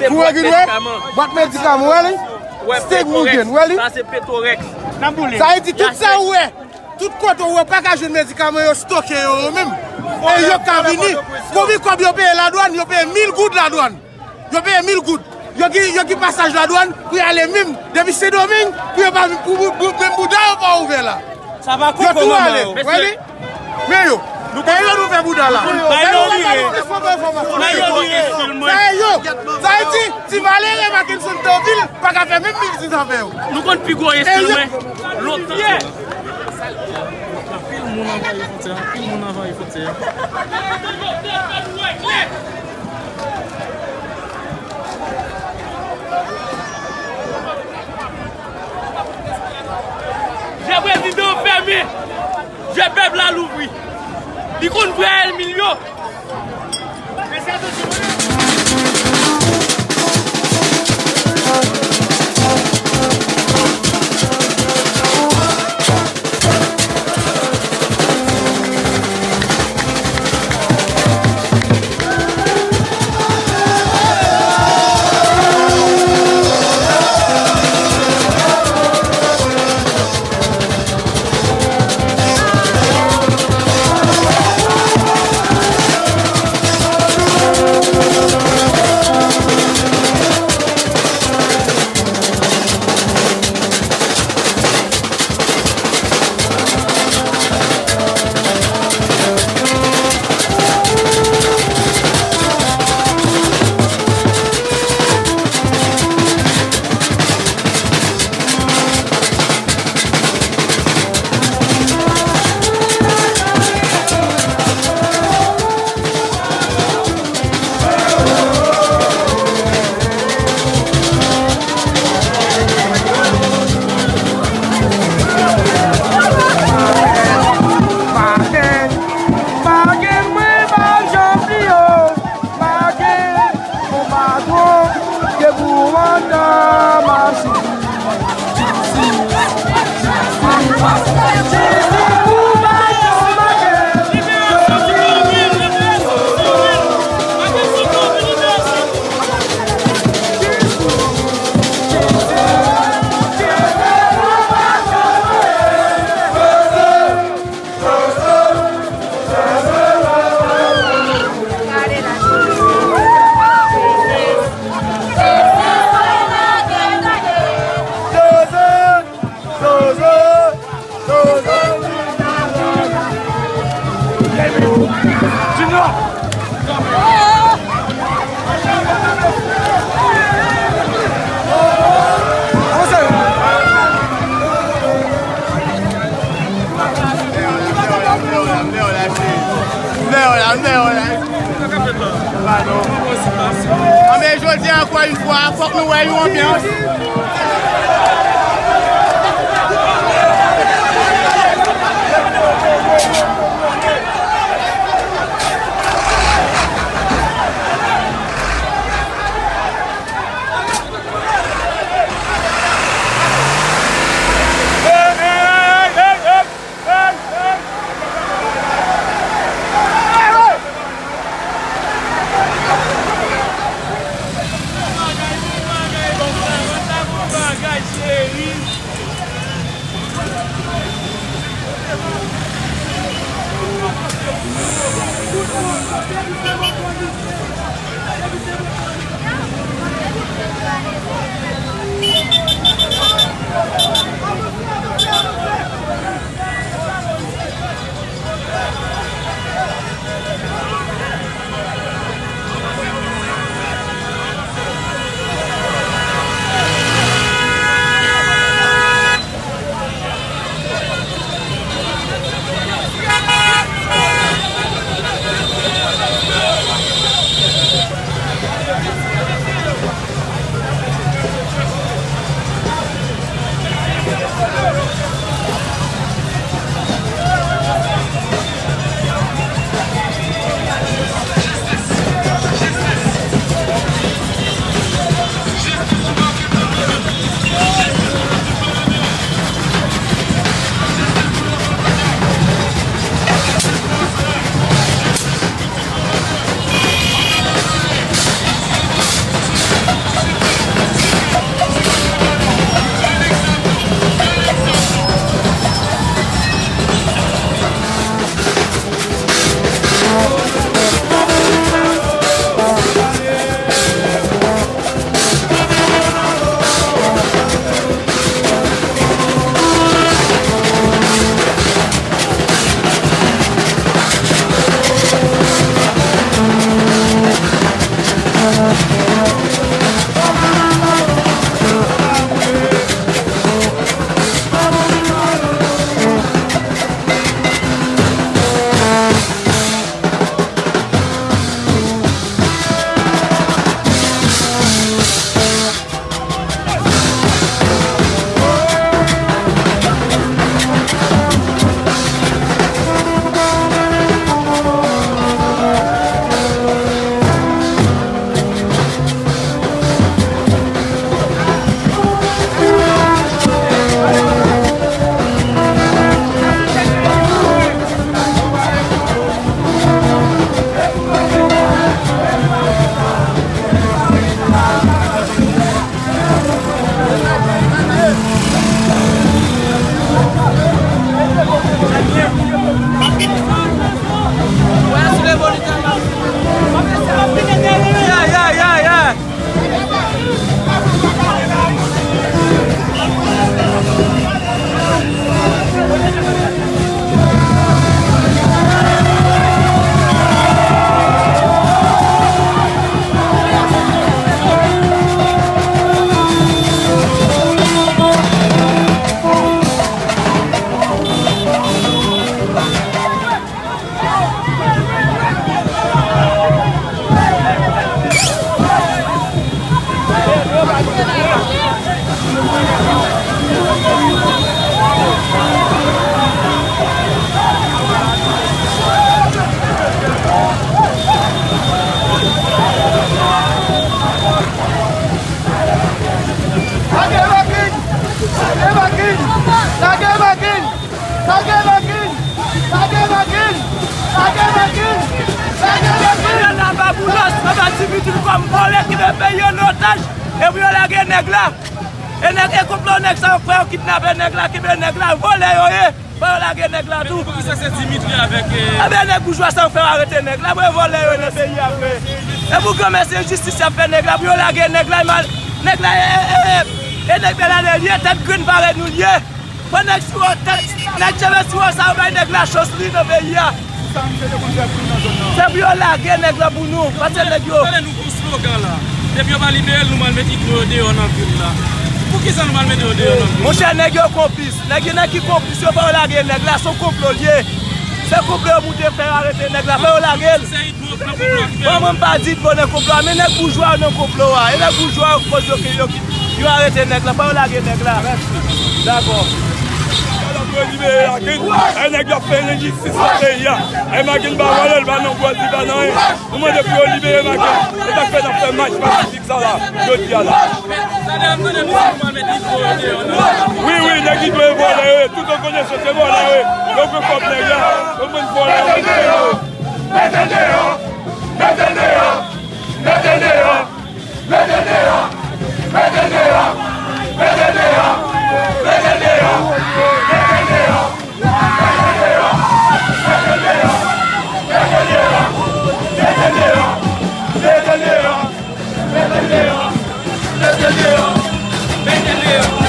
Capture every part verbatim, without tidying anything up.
Pou wè ki dwe, bwat medikaman, wè li? Stigmogen, wè li? Sa vle di tout sa ou wè, tout kote ou wè, ou pa ka jwenn medikaman, yo stoke yo, yo menm. E yo ka vini, konbyen kòb yo peye ladwann? Yo peye mil goud ladwann. Yo peye mil goud. Yo gen, yo gen pasaj ladwann pou y ale menm. Depi Sendomeng, pou yo pa vin pou, pou, pou, menm bouda yo pa ouvè la. Sa pa koko manman yo. Wè li? Men yo. E yo nou fè bouda la. Bay yo vire. Bay yo vire. Sa e yo. Sa e ti, ti malere Mackenson Tanvil pa ka fè menm biznis avè yo. Nou konn pi gwo enstrimen lontan. Anpil moun anvayi fwontyè, anpil moun anvayi fwontyè. Je prezidan fèmen. Je pèp la louvri. Li konn vre Emilio. Maten, maten, mwen pa janm bliye w. Maten, mon patwon, ke pou w antan mache. Anben, jodi a, ankò yon fwa, fòk nou wè yon anbyans. Peyi yo nan otaj, epi yo lage nèg la. E nèg, e konplo nèg sa yo k fè yo kidnape nèg la, kenbe nèg la, vòlè yo ye. Fò yo lage nèg la tou. Poukisa se Dimitri avèk, eh, Ebyen, nèg boujwa sa yo fè yo arete nèg la, vre vòlè yo nan peyi a, vre. E pou granmèsi enjistis y ap fè nèg la, pou yo lage nèg la, mal, nèg la, e, e, e, e nèg Bèladè l ye, tèt grenn parèy nou l ye. Bon, nèg siwo, tèt, nèg cheve siwo sa yo bay nèg la chans li nan peyi a. Se pou yo lage nèg la pou nou, paske nèg yo. Tande nou pou slogan la. Depi yo pa libere l, nou pral met Igno yo deyò nan vil la. Poukisa nou pral mete yo deyò nan vil la? Monchè, nèg yo konplis. Nèg yo, nèg ki konplis yo, fò yo lage nèg la, se yon konplo l ye. Se konplo yo moute fè yo arete nèg la, fò yo lage l. Bon, mwen m pa di Igno nan konplo a, men nèg boujwa yo nan konplo a. E nèg boujwa yo k koz yo ke yo ki, yo arete nèg la, fò yo lage nèg la. Dakò. Yo libere Macken. E nèg yo ap fè lenjistis nan peyi a. E Macken pa vòlè, l pa nan gwòl, li pa nan anyen. Nou mande pou yo libere Macken. Se sa k fè n ap fè mach pasifik sa la, jodi a la. Wi, wi, nèg ki dwe vòlè yo ye. Tout rekonesans se vòlè yo ye. Yo pran kòb nèg la. Yo pran vòlè yo. Mete deyò! Mete deyò! Mete deyò!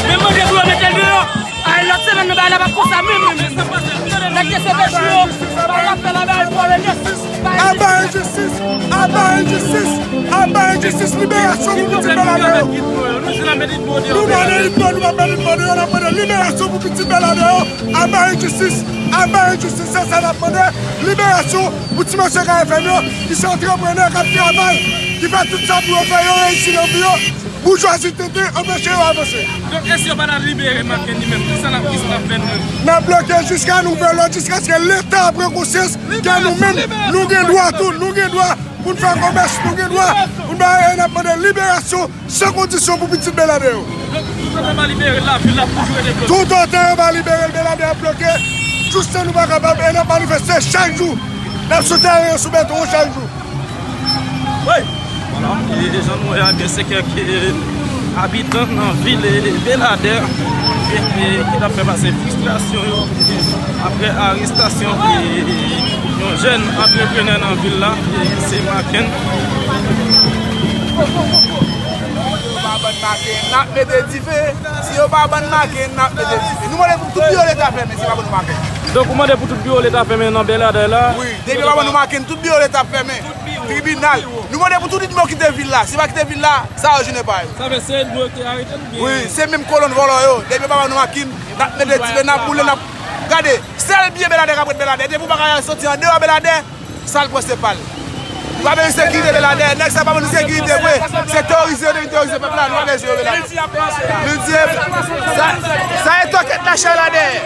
Men mande pou yo mete l deyò. Ay, lòt semèn, nou bagay la p ap konsa menm, menm. Nèg te seve jou yo, pa ka fè la bagay pou yo. Aba enjistis! Aba enjistis! Aba enjistis! Liberasyon pou pitit Bèladè yo! Nou mande Igno, nou pa mande Igno deyò, n ap mande liberasyon pou pitit Bèladè yo! Aba enjistis! Aba enjistis! Se sa n ap mande! Liberasyon pou ti mesye K F M yo, ki se antreprenè k ap travay, ki fè tout sa pou yo fè, yo reyisi nan vi yo. Boujwazi tenten anpeche yo avanse. Donk, e si yo pa ta libere Macken li menm, kisa n ap, kisa n ap fè nou? N ap bloke jiska nouvèl lòd, jiskaske Leta pran konsyans ke nou menm, nou gen dwa tou, nou gen dwa pou n fè komès, nou gen dwa pou n bay, e n ap mande liberasyon san kondisyon pou pitit Bèladè yo. Donk, toutotan yo pa libere l, lavil la ap toujou rete bloke. Toutotan yo pa libere l, Bèladè ap bloke, jiska nou pa kapab, e n ap manifeste chak jou. N ap sou teren an, sou beton an chak jou. Wi. Vwala, e jan nou wè a, gen se kèk, e, abitan nan vil, e, Beladè, e, e, ki t ap fè pase fristrasyon yo, e, apre arestasyon, e, yon jèn antreprenè nan vil la, e, se Macken. Si yo pa ban n Macken, n ap mete dife. Si yo pa ban n Macken, n ap mete dife. Nou mande pou tout biwo Leta fèmen, si yo pa ban nou Macken. Donk, ou mande pou tout biwo Leta fèmen nan Beladè la? Wi, depi yo pa ban nou Macken, tout biwo Leta ap fèmen. Tribinal. Nou mande pou tout Igno kite vil la. Si yo pa kite vil la, sa yo jounen pa yo. Sa vle se Igno ki arete nou byen? Wi, se menm kolonn vòlò yo. Depi yo pa ban nou Macken, n ap mete dife, n ap boule, n ap, gade, sèl byen Beladè k ap ret Beladè. Depi w pa ka soti andeyò Beladè, sa l pran se pa l. Nou pa bezwen sekirite Beladè. Nèg sa pa ban nou sekirite vre. Se teworize yo te vin teworize pèp la. Nou pa bezwen yo Beladè. Lidye, sa, sa e tòkèt la chay la dèyè.